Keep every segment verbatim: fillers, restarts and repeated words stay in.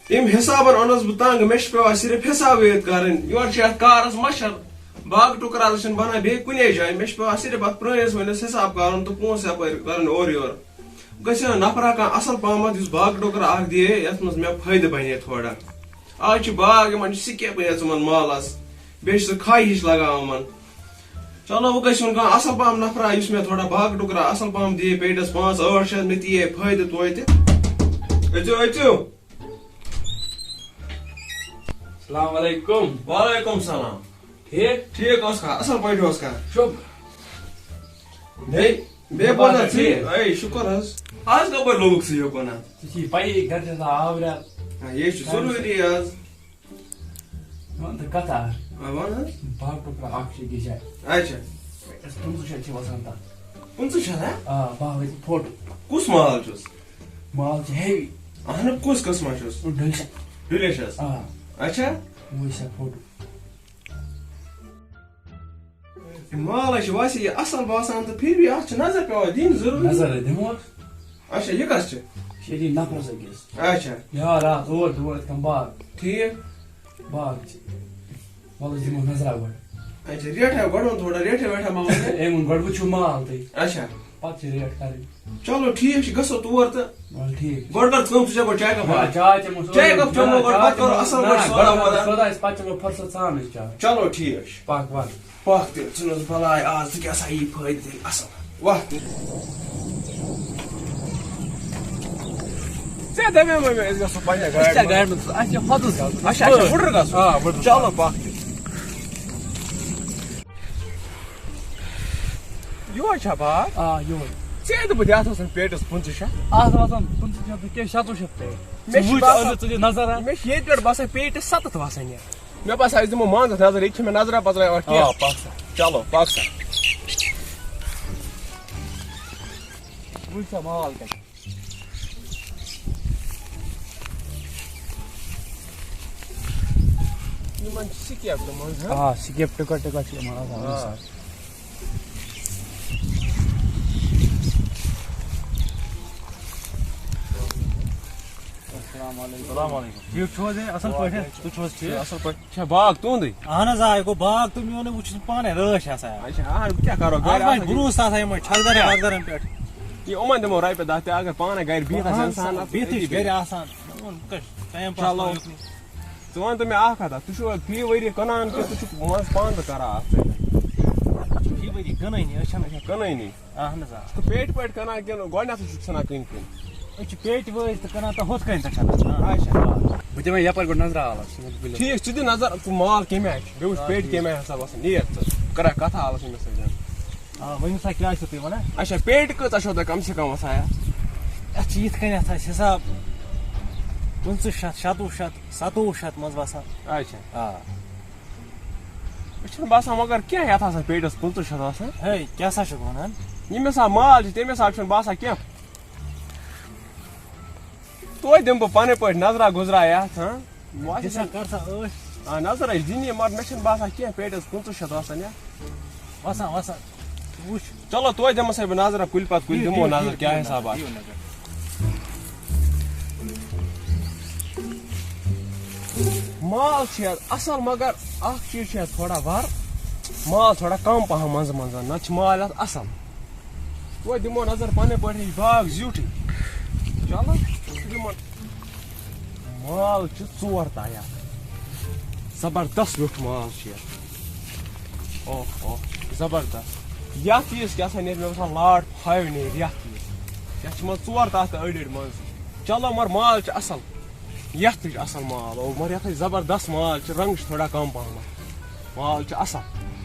تَمہِ حسابن اوٚنُس بہٕ تنگ، مےٚ چھِ پٮ۪وان صرف حسابٕے یوت کرٕنۍ۔ یورٕ چھِ یَتھ کارس مَچھر، باغہٕ ٹُکرٕ حظ چھِنہٕ بَنان بیٚیہِ کُنے جایہِ۔ مےٚ چھِ پٮ۪وان صرف اَتھ پرٛٲنِس وٲلِس حساب کرُن تہٕ پونٛسہٕ یَپٲرۍ کرٕنۍ اورٕ یورٕ۔ گژھِ ہا نفرا کانٛہہ اَصٕل پہمتھ، یُس باغہٕ ٹُکرٕ اَکھ دِیہِ ہے، یَتھ منٛز مےٚ فٲیدٕ بَنہِ ہے تھوڑا۔ آز چھِ باغ، یِمن چھِ سِکیپٕے یٲژ یِمن مالس، بیٚیہِ چھِ سُہ کھاے ہِش لگان یِمن۔ چلو، وۄنۍ گژھِ یُن کانٛہہ اَصٕل پہم نفرا، یُس مےٚ تھوڑا باغہٕ ٹُکرٕ اَصٕل پہم دِیہِ ہے پیٹس پانٛژھ ٲٹھ شیٚتھ، مےٚ تہِ یی ہے فٲیدٕ توتہِ۔ أژِو، أژِو۔ السلام علیکم۔ وعلیکم السلام۔ ٹھیک؟ ٹھیک اوس کھا، اصل پٲٹھۍ اوس کھا۔ شُکر۔ بیٚیہِ، بیٚیہِ بوزا ژٕ؟ ٹھیک۔ اے، شُکر حظ۔ آز کپٲرۍ لوٚگُکھ ژٕ یوکُن اَتھ؟ ژٕ چھِ پَیی، گرِ چھِ آسان آوریٛار۔ آ، یے چھُ ضروٗری آز۔ وَن تہٕ کَتھا۔ آ، وَن حظ۔ باغہٕ ٹُکرٕ اَکھ چھُ أکِس جایہِ۔ اچھا۔ اَسہِ پٕنٛژٕہ شیٚتھ چھِ وَسان تَتھ۔ پٕنٛژٕہ شیٚتھ ہا؟ آ، باغ وٲتۍ فوٹو۔ کُس مال چھُس؟ مال چھُ ہیوی۔ اہنُو، کُس قٕسما چھُس؟ ڈُلشن۔ ڈُلشس؟ آ۔ اچھا۔ وٕچھ سا فوٹو۔ مال ہے چھُ ویسے یہِ اصل باسان تہٕ پھر بھی اتھ چھِ نظر پٮ۪وان دِنۍ ضروٗری۔ نظر ہے دِمو۔ اچھا، یہِ کس چھِ؟ یہِ چھِ أتی نفرس أکِس۔ اچھا۔ یار اکھ اور تہٕ اور یِتھ کٔنۍ باغ۔ ٹھیٖک۔ باغ چھِ۔ وَلہٕ أسۍ دِمو نظرا گۄڈٕ۔ اچھا، ریٹھا گۄڈٕ وَن تھوڑا، ریٹھا ویٹھا ما وَن ژٕ؟ أمۍ ووٚن گۄڈٕ وٕچھِو مال تُہۍ۔ اچھا۔ پَتہٕ چھِ ریٹ کَرٕنۍ۔ چلو، ٹھیٖک چھُ، گژھو تور تہٕ وَلہٕ ٹھیٖک چھُ۔ گۄڈٕ کر کٲم، ژٕ چےٚ گۄڈٕ چاے کپ آ، اکھ۔ چاے چٮ۪مو سۭتۍ۔ چاے کپ چٮ۪مو گۄڈٕ، چاے پَتہٕ کَرو چٮ۪مو۔ اَصٕل نہ، پٲٹھۍ نہ، سودا گۄڈٕ وودا۔ کَرو سودا أسۍ، پَتہٕ چٮ۪مو فُرصت سانٕے چاے۔ چلو، ٹھیٖک چھُ۔ پَکھ وَلہٕ۔ پَکھ تیٚلہِ، ژٕ نہٕ حظ بَلاے آز، ژٕ کیٛاہ سا یی فٲیدٕ تیٚلہِ اَصٕل۔ وَتھ۔ ژےٚ دَپے وۄنۍ مےٚ أسۍ گژھو پنٛنہِ گاڑِ أسۍ چھا منٛز۔ گاڑِ منٛز؟ اَسہِ چھِ ہۄتَس گژھُن۔ اچھا، اچھا، وُڈٕر گژھُن۔ آ، وُڈٕر۔ چلو، پَکھ تیٚلہِ۔ یور چھا باغ؟ آ، یور۔ ژےٚ دوٚپُتھ یَتھ آسَن پیٹٮ۪س پٕنٛژٕہ شیٚتھ۔ اَتھ آسَن پٕنٛژٕہ شیٚتھ نہٕ کینٛہہ، شَتوُہ شیٚتھ پیٹہِ۔ مےٚ ژٕ چھِ وٕچھ، باسان، أنٛدرٕ ژٕ دِ نظر اَتھ۔ مےٚ چھِ ییٚتہِ پٮ۪ٹھ باسان پیٹٮ۪س سَتَتھ وَسان یَتھ۔ مےٚ باسان، أسۍ دِمو مانٛزَس نظر، ییٚتہِ چھِ مےٚ نظرا پَزرا یِوان کینٛہہ۔ آ، پَکھ سا۔ چلو، پَکھ سا۔ وٕچھ سا مال کَتہِ۔ یِمَن چھِ سِکیپ تہِ منٛز، ہاں؟ آ، سِکیپ ٹِکٹ، ٹِکٹ چھِ یِمَن آسان، آ۔ وٕچھ سا۔ السلام علیکم۔ السلام علیکم۔ ٹھیٖک چھِو حظ؟ اے، اَصٕل پٲٹھۍ؟ وعلیکُم۔ تُہۍ چھِو حظ ٹھیٖک؟ اَصٕل پٲٹھۍ۔ چھا باغ تُہُنٛدُے؟ اہن حظ، آ، یہِ گوٚو باغ تہٕ میون، وٕچھ پانَے رٲچھ آسان۔ اچھا، اہن، بہٕ کیٛاہ کَرو، گَرِ آز وۄنۍ آسان۔ گُروٗس آسان یِمَے چھَکدَرَن آ۔ وَکدَرَن پٮ۪ٹھ۔ یہِ یِمَن دِمو رۄپیہِ دَہ تہِ، اگر پانَے گَرِ بِہِتھ آسہِ اہن اِنسان، سا، اَتھ بِہتٕے أتی چھِ گَرِ بِہِتھ۔ آسان۔ مےٚ ووٚن، کَس ٹایم پاس چلو۔ کَرو یُکنُے۔ ژٕ وَن تہٕ مےٚ اَکھ کَتھا، ژٕ چھُکھ فی ؤری کٕنان کِنہٕ ژٕ چھُکھ منٛزٕ پانہٕ تہِ کَران اَتھ سۭتۍ؟ فی ؤری کٕنٲنی، أسۍ چھِنہٕ اچھا، کٕنٲنی۔ اہن حظ، آ۔ ژٕ پیٹہِ پٲٹھۍ کٕنان کِنہٕ گۄڈٕنٮ۪تھٕے چھُکھ ژھٕنان کٕنۍ کٕنۍ؟ أسۍ چھِ پیٹہِ وٲلۍ تہِ کٕنان تہٕ ہُتھ کٔنۍ تہِ کٕنان۔ آ۔ اچھا۔ بہٕ دِمے یَپٲرۍ گۄڈٕ نظرا حالَس، ژٕ وَن تہٕ بِلکُل۔ ٹھیٖک، ژٕ دِ نظر، ژٕ مال کَمہِ آیہِ چھُ، بیٚیہِ وٕچھ آ، پیٹہِ ٹھیٖک۔ کَمہِ آیہِ ہسا وَسان۔ نیر ژٕ، بہٕ کَرٕ کَتھا حالَس أمِس سۭتۍ۔ آ، ؤنِو سا، کیٛاہ چھِو تُہۍ وَنان؟ اچھا، پیٹہِ کۭژاہ چھو تۄہہِ کَم سے کَم وَسان یَتھ؟ یَتھ چھِ یِتھ کٔنۍ، یَتھ آسہِ حِساب پٕنٛژٕہ شَتھ، شَتوُہ شَتھ، سَتووُہ شَتھ منٛز وَسان۔ اچھا۔ آ۔ مےٚ چھُنہٕ باسان مگر کینٛہہ یَتھ آسان پیٹٮ۪س پٕنٛژٕہ شَتھ آسان۔ ہے، کیٛاہ سا چھُکھ وَنان؟ ییٚمہِ حساب مال چھُ، تَمہِ حساب چھُنہٕ باسان کینٛہہ۔ توتہِ دِمہٕ بہٕ پنٕنۍ پٲٹھۍ نظرا گُزرا یَتھ، ہاں؟ وۄنۍ دِ سا، کر سا ٲش۔ آ، نظر ہے چھِ دِنی، مگر مےٚ چھُنہٕ باسان کینٛہہ پیٹٮ۪س پٕنٛژٕہ شَتھ آسان یَتھ۔ وَسان، وَسان۔ وٕچھ۔ چلو، توتہِ دِمو سا بہٕ نظرا کُلۍ پَتہٕ کُلۍ، دِیِو، دِمو دِیِو، نظر، دِیِو، کیٛاہ دِیِو حِسابا نظر، چھُ۔ دِیِو نظر۔ مال چھُ یَتھ اَصٕل، مگر اَکھ چیٖز چھُ یَتھ تھوڑا وَر، مال تھوڑا کَم پَہَم منٛزٕ منٛزٕ، نَتہٕ چھُ مال یَتھ اَصٕل۔ وۄنۍ دِمو نظر پننہِ پٲٹھۍ، یہِ چھُ باغ زیُٹھٕے۔ چلو، دِمو۔ مال چھُ ژور تَہہ یَتھ۔ زبردست میوٗٹھ مال چھُ یَتھ۔ اوہ، اوہ، زبردست۔ یَتھ یُس کیٛاہ سا نیرِ، مےٚ باسان لاٹ فایِو نیرِ یَتھ یُس۔ یَتھ چھِ منٛز ژور تَہہ تہٕ أڑۍ أڑۍ منٛز۔ چلو، مگر مال چھُ اَصٕل۔ یَتھ تہِ چھُ اَصٕل مال۔ او، مگر یَتھ ہے زبردست مال چھُ، رنٛگ چھُ تھوڑا کَم پَہمَتھ۔ مال چھُ اَصٕل۔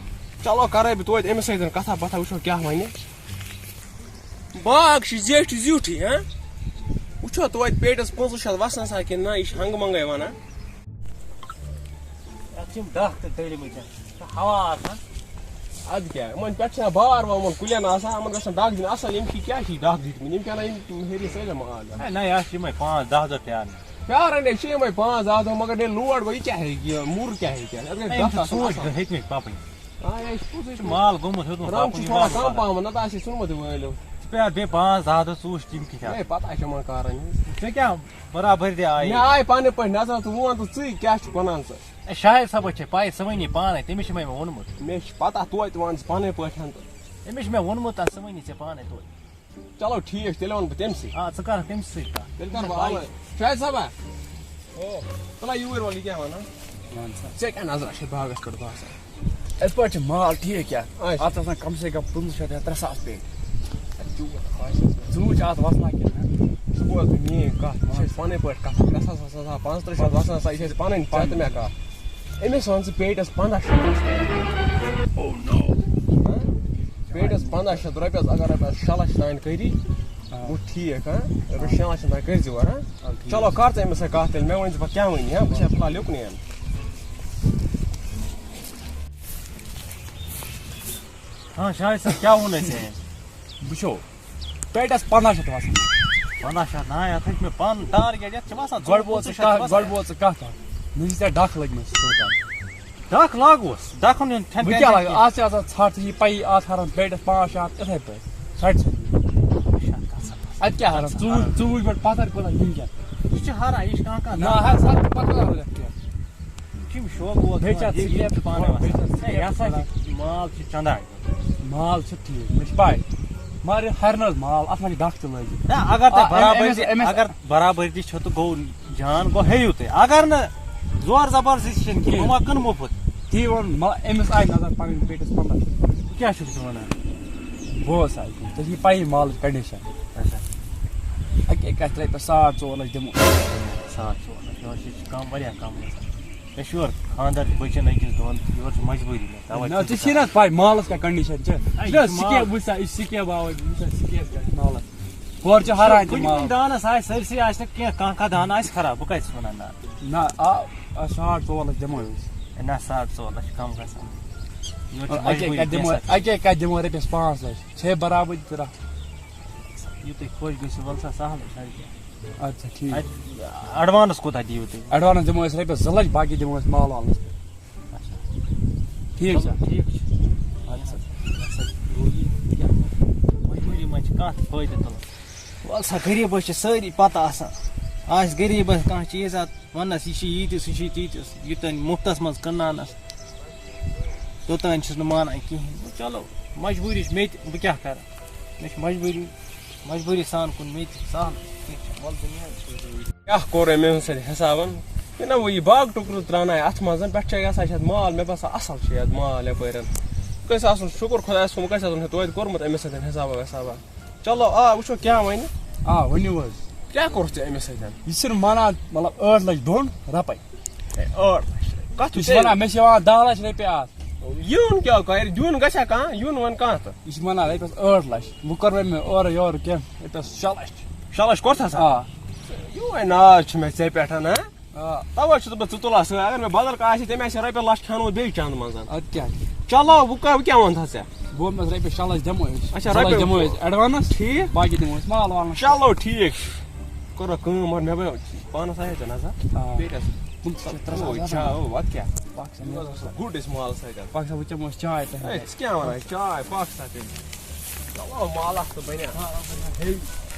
چلو، کَرَے بہٕ توتہِ أمِس سۭتۍ کَتھا باتھا، وٕچھو کیٛاہ وَنہِ۔ باغ چھُ زیٹھِ زیُٹھٕے، ہاں؟ وٕچھو توتہِ پیٹٮ۪س پٕنٛژٕہ شَتھ وَسان سا کِنہٕ نہ، یہِ چھِ ہنٛگہٕ منٛگَے وَنان۔ اَتھ چھِ یِم ڈَکھ تہِ ڈٔلۍمٕتۍ، تہٕ ہوا آسان۔ اَدٕ کیٛاہ، یِمَن پٮ۪ٹھ چھِنہ بار وَمُن کُلٮ۪ن آسان، یِمَن گژھن ڈَکھ دِنۍ اَصٕل، یِم چھِ کیٛاہ چھِ ڈَکھ دِتمٕتۍ، یِم کیٛاہ نہ یِم ہیٚرِ سٲلِم آز۔ ہے، نہ، یہِ چھِ یِمَے پانٛژھ دَہ دۄہ پیٛارنہِ۔ پیٛاران ہے چھِ یِمَے پانٛژھ دَہ دۄہ، مگر ییٚلہِ لوڈ وۄنۍ یہِ کیٛاہ ہیٚکہِ، یہِ موٗر کیٛاہ ہیٚکہِ اَتھ؟ اَتھ گژھِ ہے، یِم ڈَکھ چھِ آسُن ژوٗنٛٹھۍ اَصٕل۔ دۄہ ہیٚتمٕتۍ پَپٕنۍ۔ آ، یہِ چھُ پوٚزُے۔ یہِ چھُ مال گوٚمُت ہیوٚتمُت رنٛگ پَپُن، چھُ یہِ تھوڑا مال کَم پَہَم، نَتہٕ آسہِ ہے ژھُنمُت یہِ وٲلِو۔ بیٚیہِ، بیٚیہِ پانٛژھ دَہ دۄہ ژوٗسۍ تِم کِتھ کیٛاہ؟ ہے، پَتہٕ آسہِ یِمَن کارَن ہِنٛز۔ ژےٚ کیٛاہ برابٔردی آیہِ؟ مےٚ آیہِ پَنٕنہِ پٲٹھۍ نظر، ژٕ وَن تہٕ ژٕے کیٛاہ چھُکھ وَنان ژٕ؟ اے، شاہد صٲبَس چھے پَے، سُہ وَنی پانَے، تٔمِس چھُ مےٚ، مےٚ ووٚنمُت۔ مےٚ چھِ پَتہ توتہِ وَن ژٕ پَنٕنۍ پٲٹھۍ تہٕ۔ أمِس چھُ مےٚ ووٚنمُت، تَتھ سُہ وَنی ژےٚ پانَے توتہِ۔ چلو ٹھیٖک، تیٚلہِ وَنہٕ بہٕ تٔمۍ سٕے۔ آ، ژٕ کَرَکھ تٔمۍ سٕے کَتھ۔ تیٚلہِ کَرٕ بہٕ اَوَے۔ شاہد صٲبا۔ او۔ تَلہ یوٗرۍ وَل، یہِ کیٛاہ وَنان؟ وَن سا۔ ژےٚ کیٛاہ نظرہ چھےٚ باغَس پٮ۪ٹھ باسان؟ یِتھ پٲٹھۍ چھِ مال ٹھیٖک کیٛاہ؟ اچھا۔ اَتھ آسان کَم سے کَم پٕنٛژٕہ شیٚتھ یا ترٛےٚ ساس پیٹہِ۔ ژٕ وٕچھ اَتھ وَسنا کِنہٕ نہ؟ ژٕ بوز مےٚ میٛٲنۍ کَتھ، یہِ چھِ اَسہِ پَنٕنۍ پٲٹھۍ کَتھ۔ ترٛےٚ ساس وَسان سا، پانٛژھ ترٕٛہ شیٚتھ وَسان سا، یہِ چھِ اَسہِ پَنٕنۍ، ژےٚ تہٕ مےٚ کَتھ۔ أمِس وَن ژٕ پیٹٮ۪س پنٛداہ شیٚتھ۔ Oh no! ہاں؟ پیٹٮ۪س پنٛداہ شیٚتھ رۄپیَس اگر رۄپیَس شےٚ لَچھ تام کٔری، آ۔ گوٚو ٹھیٖک، ہاں؟ رۄپیَس شےٚ لَچھ تام کٔرۍ زِ وَر، ہاں؟ آ، ٹھیٖک۔ چلو، کر ژٕ أمِس سۭتۍ کَتھ تیٚلہِ، مےٚ ؤنۍ زِ پَتہٕ کیٛاہ وَنہِ، ہاں؟ بہٕ چھُس فِلحال یُکنُے۔ ہاں، شاہد صٲب، کیٛاہ ووٚن اَسہِ أمۍ؟ وٕچھو، پیٹٮ۪س پنٛداہ شیٚتھ وَسان۔ پنٛداہ شیٚتھ نہ، یَتھ ہے چھِ مےٚ پَنُن target، یَتھ چھِ وَسان گۄڈٕ بوز ژٕ ژۄوُہ شیٚتھ کَتھ، چھِ وَسان۔ گۄڈٕ بوز ژٕ کَتھ اَکھ۔ مےٚ چھِ ژےٚ ڈَکھ لٔگمٕژ سیوٚد اَکھ۔ ڈَکھ لاگوس، ڈَکھُن ہُنٛد کھٮ۪ن وۄنۍ چٮ۪ن کیٛاہ چھُنہٕ لاگہٕ؟ کِہیٖنۍ۔ آز چھِ آسان ژھَٹھ، یہِ پَیی، اَتھ ہَران پیٹٮ۪س پانٛژھ شےٚ ہَتھ، یِتھَے پٲٹھۍ، ژھَٹہِ سۭتۍ۔ اَتہِ کیٛاہ ہَران؟ ژٕ وٕچھ، ژٕ وٕچھ گۄڈٕ پَتھَر کوٗتاہ چھُ وٕنۍکٮ۪ن۔ یہِ چھُ ہَران، یہِ چھُ کانٛہہ کانٛہہ نہ، ہَر، ہَر، پَتہٕ کوٗتاہ روزِ اَتھ کینٛہہ؟ یِم شوقہٕ ووقہٕ بیٚیہِ چھِ اَتھ بیٚیہِ سِکیپ تہِ پانَے بیٚیہِ چھِ وَسان۔ اَتھ ہے، یہِ ہسا چھِ مال چھِ چَندان۔ مال چھُ ٹھیٖک، مےٚ چھِ پَے۔ مگر یہِ ہَرِ نہٕ حظ مال، اَتھ ما چھِ ڈَکھ تہِ لٲگِتھ؟ نہ، اگر تۄہہِ آ، أمِس، برابٔردی، أمِس اگر برابٔردی چھو تہٕ گوٚو جان، گوٚو ہیٚیِو تُہۍ۔ اگر نہٕ، زور زبردستی چھِنہٕ کِہیٖنۍ، کِہیٖنۍ۔ بہٕ ما کٕنہٕ مُفت؟ تی ووٚن، ما-، أمِس آیہِ نظر پَنٕنۍ پیٹٮ۪س پنٛداہ شیٚتھ۔ کیٛاہ چھُکھ ژٕ وَنان؟ بوز سا، ژےٚ چھِ پَیی مالٕچ condition۔ اچھا۔ اَکے کَتھِ رۄپیَس ساڑ ژور لَچھ دِمو۔ ساڑ ژور لَچھ، یورٕ چھِ کَم، واریاہ کَم گژھان۔ مےٚ چھُ یورٕ خانٛدر چھِ بٔچَن أکِس دۄن، یورٕ چھِ مجبوٗری مےٚ، تَوَے نہ، چھُس ژےٚ چھِی نہ بہٕ پَے مالَس کیٛاہ condition چھِ۔ ہے، یہِ یہِ چھُ چھُ مال۔ سِکیب، وٕچھ سا، یہِ چھُ سِکیب آوٕے، وٕچھ سا، سِکیب کیٛاہ چھِ مالَس۔ ہورٕ چھِ ہَران تہِ کُنہِ مال۔ کُنہِ دانَس آسہِ سٲرسٕے آسہِ نہٕ کینٛہہ، کانٛہہ کانٛہہ دانہٕ آسہِ خراب، بہٕ کَتہِ چھُس وَنان نہ؟ نہ، آ، آ، ساڑ ژور لَچھ دِمو أسۍ۔ ہے، نہ، ساڑ ژور لَچھ چھِ کَم گژھان۔ یورٕ چھِ اَکے مجبوٗری کَتہِ دِمو، کینٛژھا۔ اَکے کَتہِ دِمو رۄپیَس پانٛژھ لَچھ؟ چھے برابر تہِ رَٹھ۔ یہِ تُہۍ خۄش گٔژھِو، وَلہٕ سا، سہلٕے چھُ اَتہِ۔ اَدٕ سا ٹھیٖک۔ اَتہِ advance کوٗتاہ دِیِو تُہۍ؟ Advance دِمو أسۍ رۄپیَس زٕ لَچھ، باقٕے دِمو أسۍ مال والنَس پٮ۪ٹھ۔ اچھا۔ ٹھیٖک چھا؟ چلو، ٹھیٖک چھُ۔ اَدٕ سا۔ اَدٕ سا، گوٚو یہِ کیٛاہ؟ مجبوٗری منٛز چھِ کانٛہہ تہِ فٲیدٕ تُلان۔ وَلہٕ سا، غریٖبَس چھِ سٲری پَتہ آسان۔ آسہِ غریٖبَس کانٛہہ چیٖز اَتھ وَنَس، یہِ چھِ ییٖتِس، یہِ چھِ تیٖتِس، یہِ تۄہہِ مُفتَس منٛز کٕنناونَس، توٚتام چھُس نہٕ مانان کِہیٖنۍ۔ گوٚو چلو، مجبوٗری چھِ مےٚ تہِ، بہٕ کیٛاہ کَرٕ؟ مےٚ چھِ مجبوٗری، مجبوٗری سان کُن مےٚ تہِ سہل، کینٛہہ چھُنہٕ، وَلہٕ دُنیا۔ کیٛاہ کوٚر أمۍ أمِس سۭتۍ حِسابَن؟ یہِ نہ وۄنۍ یہِ باغ ٹُکرٕ ترٛاونایہِ اَتھ منٛز، پٮ۪ٹھ چھِ گژھان چھِ اَتھ مال، مےٚ باسان اَصٕل چھِ یَتھ مال یَپٲرۍ۔ وۄنۍ گژھِ آسُن شُکُر خۄدایَس کُن، وۄنۍ گژھِ آسُن ہے توتہِ کوٚرمُت أمِس سۭتۍ حِسابا وِسابا۔ چلو، آ، وٕچھو کیٛاہ وَنہِ۔ آ، ؤنِو حظ۔ کیٛاہ کوٚرُتھ ژےٚ أمِس سۭتۍ؟ یہِ چھُنہٕ مانان، مطلب، ٲٹھ لَچھ دۄن رۄپَے۔ ہے، ٲٹھ لَچھ رۄپیہِ۔ کَتھ چھُ یہِ چھُ تیٚلہِ؟ وَنان، مےٚ چھِ یِوان دَہ لَچھ رۄپیہِ اَتھ۔ یُن کیٛاہ کَرِ؟ دیُن گژھِ ہا کانٛہہ، یُن وَنہِ کانٛہہ تہٕ۔ یہِ چھُ وَنان رۄپیَس ٲٹھ لَچھ۔ وۄنۍ کوٚر وۄنۍ مےٚ اورٕ یورٕ کینٛہہ، رۄپیَس شےٚ لَچھ۔ شےٚ لَچھ کوٚرتھَس ہا؟ آ۔ یُہوٚے ناز چھُ مےٚ ژےٚ پٮ۪ٹھ، ہا؟ آ۔ تَوَے چھُس بہٕ ژٕ تُلان سۭتۍ۔ اگر مےٚ بدل کانٛہہ آسہِ ہے، تٔمۍ آسہِ ہے رۄپیہِ لَچھ کھٮ۪نومُت بیٚیہِ چَنٛدٕ منٛز۔ اَدٕ کیٛاہ؟ چلو، وۄنۍ کَر، وۄنۍ کیٛاہ ووٚنتھَس ژےٚ؟ بہٕ ووٚنمَس رۄپیَس شےٚ لَچھ دِمو أسۍ۔ اچھا، شےٚ لَچھ رۄپیہِ دِمو أسۍ advance۔ ٹھیٖک۔ باقٕے دِمو أسۍ مال والنَس۔ چلو، ٹھیٖک چھُ۔ کوٚر کٲم، مگر مےٚ بنیو پانَس آیے ژےٚ نظر۔ آ۔ پیٹٮ۪س۔ پٕنٛژٕہ شیٚتھ، ترٛےٚ ساس اوے، آسان۔ چھا، او، وَتھ کیٛاہ؟ پَکھ سا، مےٚ اوس آسان گُڈ أسۍ مال سۭتۍ۔ پَکھ سا، وۄنۍ چٮ۪مو أسۍ چاے تۄہہِ۔ ہے، ژٕ کیٛاہ وَنان؟ چاے، پَکھ سا تیٚلہِ۔ چلو، مالَس تہٕ بَنیٛا۔ ہے۔